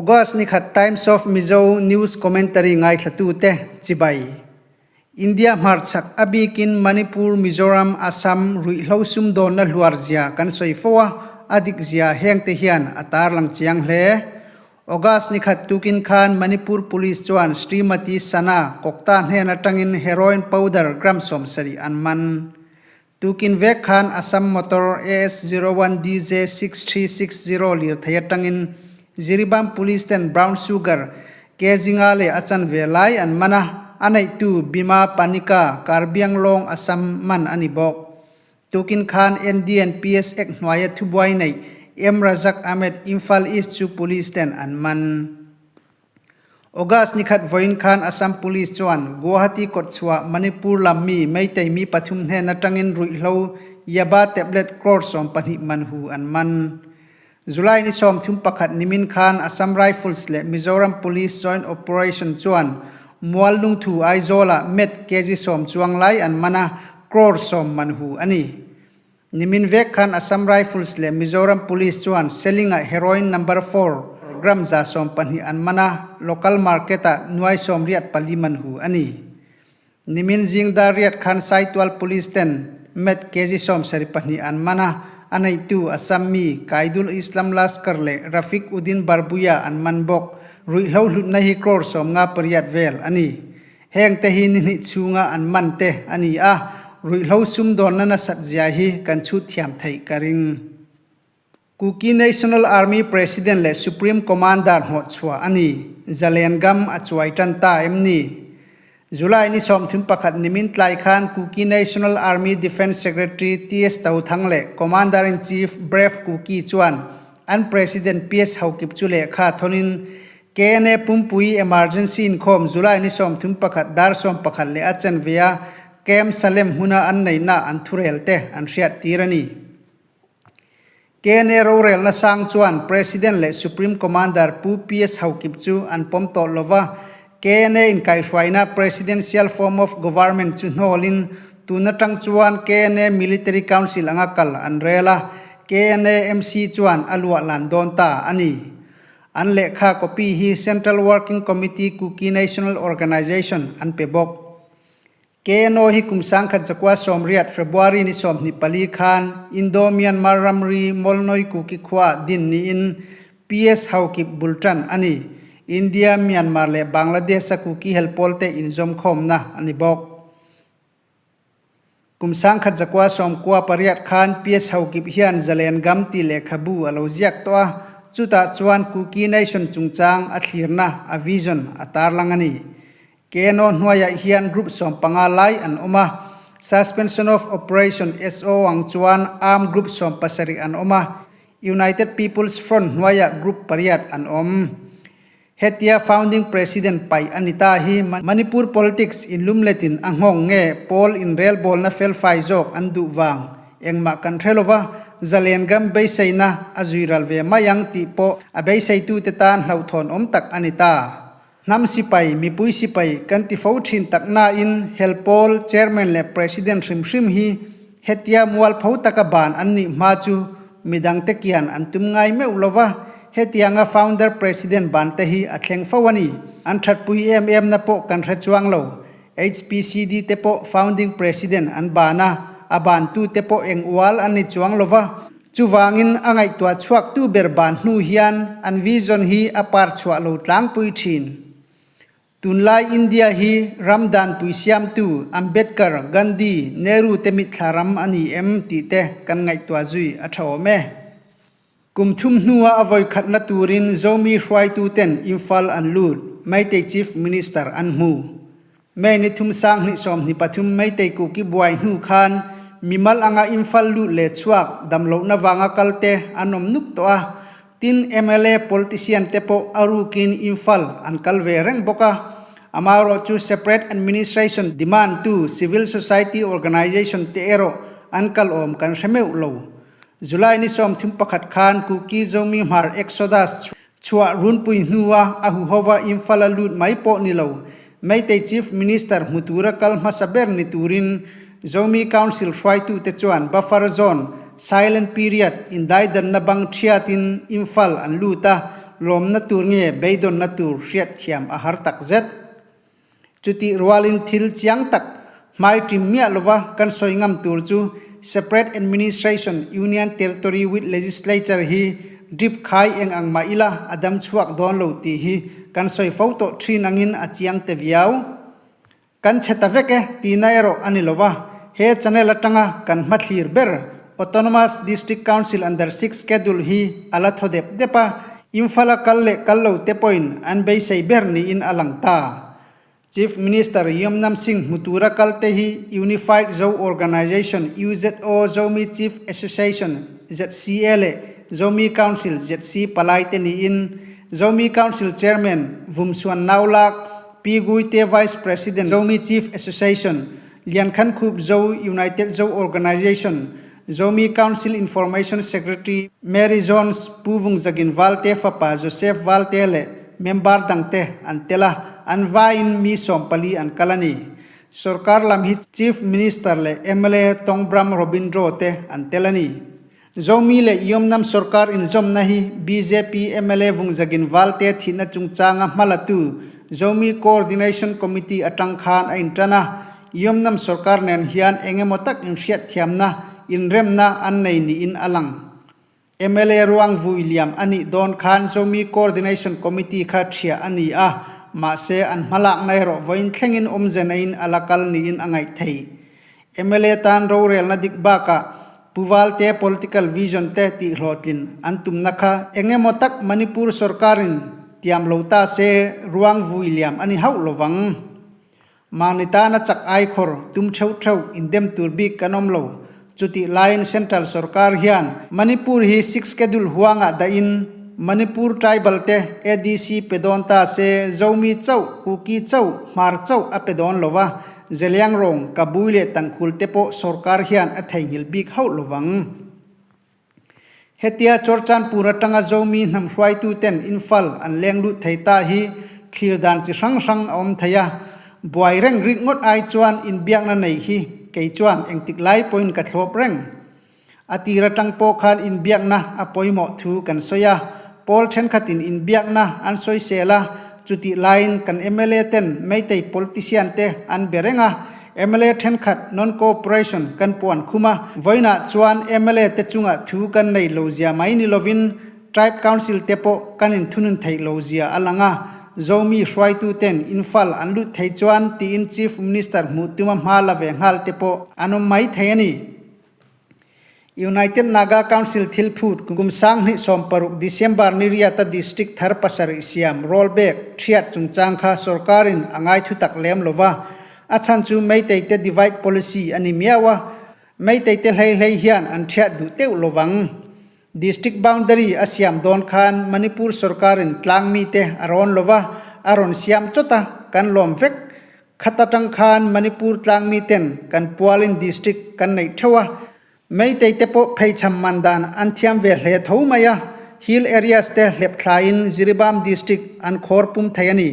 August ni khat Times of Mizo News Commentary ngaithlatute chibai. India hmarchhak a bikin Manipur, Mizoram, Assam ruihhlo sumdawnna hluar zia kan sawi fo a, a dik zia hengte hian a tarlang chiang hle. August ni khat tukin khan Manipur Police chuan Srimati Sana Kokta hnen atangin heroin powder gram 70 an man. Tukin vek khan Assam motor AS01DJ 6360 lirthei atangin Jiribam Police ten brown sugar kg nga leh a chanve lai an man a, a neihtu Bima Panika, Karbianglong, Assam man a ni bawk. Tukin khan NDNPS Act hnuaia thubuai neih M Razak Ahmed, Imphal East chu Police ten an man. August ni khat vawiin khan Assam Police chuan Guwahati kawtchhuah Manipur lam mi Meitei mi pathum hnen atangin ruihhlo Yaba tablet crore 12 man hu an man. July ni 31 nimin khan Assam Rifles leh Mizoram Police Joint Operation chuan Mual Lungthu Aizawl-ah Met kg 10 chuang lai an man a, crore 10 man hu a ni. Nimin vek khan Assam Rifles leh Mizoram Police chuan Seling-ah heroin number 4 gram 120 an man a, local market-ah nuai 84 man hu a ni. Nimin zing dar riat khan Saitual Police ten Met kg 72 an man a, a neihtu Assam mi Kaidul Islam Laskar leh Rafiq Uddin Barbuya an man bawk. Ruihhlo hlutna hi crore 58 vel a ni. Heng te hi ni hnih chhunga an man te a ni a, ruihhlo sumdawnna nasat zia hi kan chhut thiam theih ka ring. Kuki National Army President leh Supreme Commander hnawhchhuah a ni. Zalen gam a chuai tan ta em ni? July ni 31 nimin tlai khan Kuki National Army Defence Secretary TS Tothang leh Commander-in-Chief Brave Kuki chuan an President PS Haokip chu lehkha thawnin KNA pumpui emergency inkhawm July ni 31 dar 11 leh a chanve a Camp Salem hmuna an neihna an thurel te an hriat tir a ni. KNA rorelna sang chuan President leh Supreme Commander Pu PS Haokip chu an pawm tawh lova, KNA inkaihhruaina Presidential Form of Government chu hnawlin tun atang chuan KNA Military Council anga kal an rel a, KNA MC chuan a luah lan dawn ta a ni. An lehkha copy hi Central Working Committee Kuki National Organization an pe bawk. KNO hi kum 1980 February ni 24 khan Indo-Myanmar ramri Molnoi Kuki khua din niin PS Haokip bultan a ni. India, Myanmar leh Bangladesh-a Kuki helpawl te inzawmkhawmna a ni bawk. Kum 1998 khan PS Haokip hian Zalen Gam tih lehkhabu a lo ziak tawh a, chutah chuan Kuki Nation chungchang a thlirna, a vision, a tarlang a ni. KNO hnuaiah hian group 15 lai an awm a, Suspension of Operation, SO, ang chuan armed group 17 an awm a, United People's Front hnuaiah group pariat an awm. Hetia founding president paih a ni ta hi Manipur politics inlumletin a nghawng nge pawl inrelbawlna felfai zawk an duh vang engmah kan hre lova, zalen gam beiseina a zuiral ve mai ang tih pawh a beiseitute tan hlauhthawn awm tak a ni ta. Hnam sipai, mipui sipai kan ti fo thin tak nain hel pawl chairman leh president hrim hrim hi hetia mualpho taka ban an nih hma chu midangte kian an tum ngai meuh lova, Hetianga founder president ban te hi a thleng fo a ni. An thatpui em em na pawh kan hre chuang lo. HPCD te pawh founding president an ban a, a ban tu te pawh eng ual an ni chuang lo va. Chuvangin a ngaihtuah chhuak tu ber ban hnu hian an vision hi a par chhuah lo tlangpui thin. Tunlai India hi ram danpui siamtu Ambedkar, Gandhi, Nehru te mitthla ram a ni em tih te kan ngaihtuah zui a tha awm e. Kum thum hnua a vawi khatna turin Zomi hruaituten Imphal an lut, Meitei Chief Minister an hmu. May ni thum 2023 Meitei Kuki buai hnu khan mimal anga Imphal lut leh chhuak damlohna vanga kalte an awm nuk tawh a, tin mla politician te pawh a rukin Imphal an kal ve reng bawk a. Amaherawh chu separate administration demand tu civil society organisation te erawh an kal awm kan hre meuh lo. July ni 31 khan Kuki Zomi Hmar Exodus chhuah runpui hnua a huhova Imphal a lut mai pawh ni lo, Meitei Chief Minister hmu tura kal hmasa ber ni turin Zomi Council hruaitute chuan buffer zone, silent period, indaidanna bang thiatin Imphal an lut a, lawmna tur nge beidawnna tur hriatthiam a har tak zet. Chutih rualin thil chiang tak hmai ṭim miah lova kan sawi ngam tur chu Separate Administration Union Territory with Legislature hi drip khai eng ang mah ila a dam chhuak dawn lo tih hi kan sawi fo tawh ṭhin angin a chiang te viau. Kan chhe ta vek e tihna erawh a ni lova, he channel atanga kan hmathlir ber Autonomous District Council under Sixth Schedule hi a la thaw dep dep a, Imphal a kal leh kal lo te pawhin an beisei ber niin a lang ta. Chief Minister Yomnam Singh hmu tura kal te hi Unified Zo Organisation, UZO, Zomi Chief Association, ZCA, leh Zomi Council, ZC, palai te niin Zomi Council Chairman Vumsuan Naulak, Pi Guite Vice President, Zomi Chief Association, Liankhan Khup Zo United Zo Organisation, Zomi Council Information Secretary Mary Jones, Pu Vungzagin Valte fapa Joseph Valte leh member dangte an tel a, an vaiin mi 14 an kal a ni. Sorkar lam hi Chief Minister leh mla Tongbram Robindro te an tel a ni. Zomi leh Yomnam sorkar inzawmna hi bjp mla Vungzagin Valte thihna chungchanga hmalatu Zomi Coordination Committee atang khan a intan a, Yomnam sorkar nen hian eng emaw tak inhriatthiamna, inremna an nei niin a lang. Mla ruang vui liam a nih dawn khan Zomi Coordination Committee kha ṭhiah a ni a, mahse an hmalakna erawh vawiin thlengin awmze neiin a la kal niin a ngaih theih. Mla tan rorelna dik bakah Pu Valte political vision te tihhlawhtlin an tumna kha eng emaw tak Manipur sorkarin tiam lo ta se ruang vui liam a ni hauh lovang. Mahni tana chak aikhawr tum theuh theuh indem tur bik kan awm lo. Chutih laiin Central sorkar hian Manipur hi Sixth Schedule huangah dahin Manipur tribal te ADC pe dawn ta se Zomi chauh, Kuki chauh, Hmar chauh a pe dawn lo va, Zeliang rawng ka bui leh tangkhul te pawh sorkar hian a theihnghilh bik hauh lo vang. Hetia Chawrchanpur atanga Zomi hnam hruaitu ten Imphal an leng lut thei ta hi thlir dan chi hrang hrang a awm thei a, buai reng rik ngawt ai chuan inbiakna nei hi kei chuan engtik lai pawhin ka thlawp reng. A tir atang pawh khan inbiakna a pawimawh thu kan sawi a, pawl thenkhatin inbiakna an sawisel a, chutih laiin kan mla ten Meitei politician te an be reng a, mla thenkhat non-cooperation kan puan khum a, vawiinah chuan mla te chungah thu kan nei lo zia mai ni lovin Tribe Council te pawh kan inthunun theih lo zia a lang a, Zomi hruaitu ten Imphal an lut thei chuan tiin Chief Minister hmuh tuma hma la ve nghal te pawh an awm mai thei a ni. United Naga Council thil phut kum 2016 December ni riata District thar pasarih siam roll back thiat chungchang kha sorkarin a ngai thu tak lem lova, a chhan chu Meitei te divide policy a ni miau a, Meitei te hlei hlei hian an thiat duh teuh lovang. District boundary a siam dawn khan Manipur sorkarin tlang mite a rawn lova, a rawn siam chawt a, kan lawm vek. Khat atang khan Manipur tlang miten kan pualin district kan neih theuh a, Meitei te pawh pheichham man dan an thiam ve hle tho mai a, hill areas te hlep thlaiin Jiribam district an khawr pum thei a ni.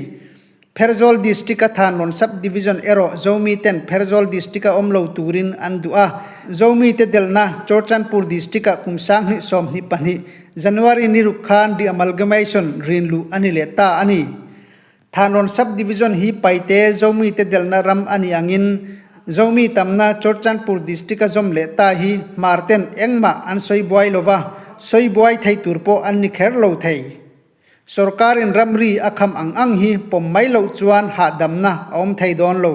Pherzawl district a Thanrawn sub division erawh Zomi ten Pherzawl district a awm lo turin an duh a, Zomi te delhna Churchandpur district ah kum 2022 January ni ruk khan de-amalgamation rinluh a ni leh ta a ni. Thanrawn Sub Division hi Paite Zomi te delhna ram a nih angin Zomi tamna Churchandpur District a zawm leh ta hi Hmar ten engmah an sawi buai lova, sawi buai thei tur pawh an ni kher lo thei. Sorkarin ramri a kham ang ang hi pawm mai loh chuan hahdamna a awm thei dawn lo.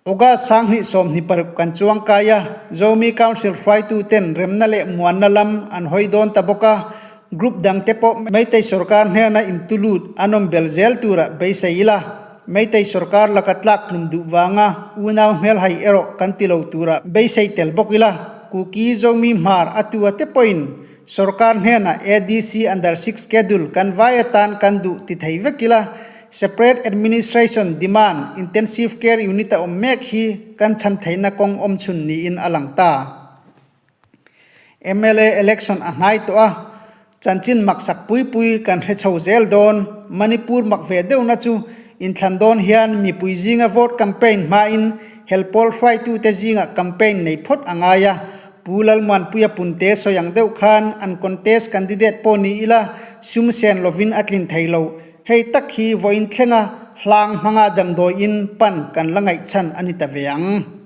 August 2026 kan chuang kai a, Zomi Council hruaitu ten remna leh muanna lam an hawi dawn ta bawk a, group dang te pawh Meitei sorkar hnena intulut an awm bel zel tura beisei ila, Meitei sorkar laka tlak tlum duh vanga unau hmelhai erawh kan ti lo tura beisei tel bawk ila, Kuki Zomi Hmar a tua te pawhin sorkar hnena ADC under Sixth Schedule kan vai atan kan duh ti thei vek ila, Separate Administration Demand Intensive Care Unit a awm mek hi kan chhan theihna kawng awm chhun niin a lang ta. Mla election a hnai tawh a, chanchin maksak pui pui kan hre chho zel dawn. Manipur mak ve deuhna chu inthlan dawn hian mipui zinga vote campaign hmain helpawl hruaitute zingah campaign nei phawt a ngai a. Pu Lalmuanpuia Punte sawi ang deuh khan an contest candidate pawh ni ila sum sen lovin a tlin thei lo. Hei tak hi vawiin thlenga hlang hmanga damdawiin pan kan la ngaihchhan a ni ta ve ang.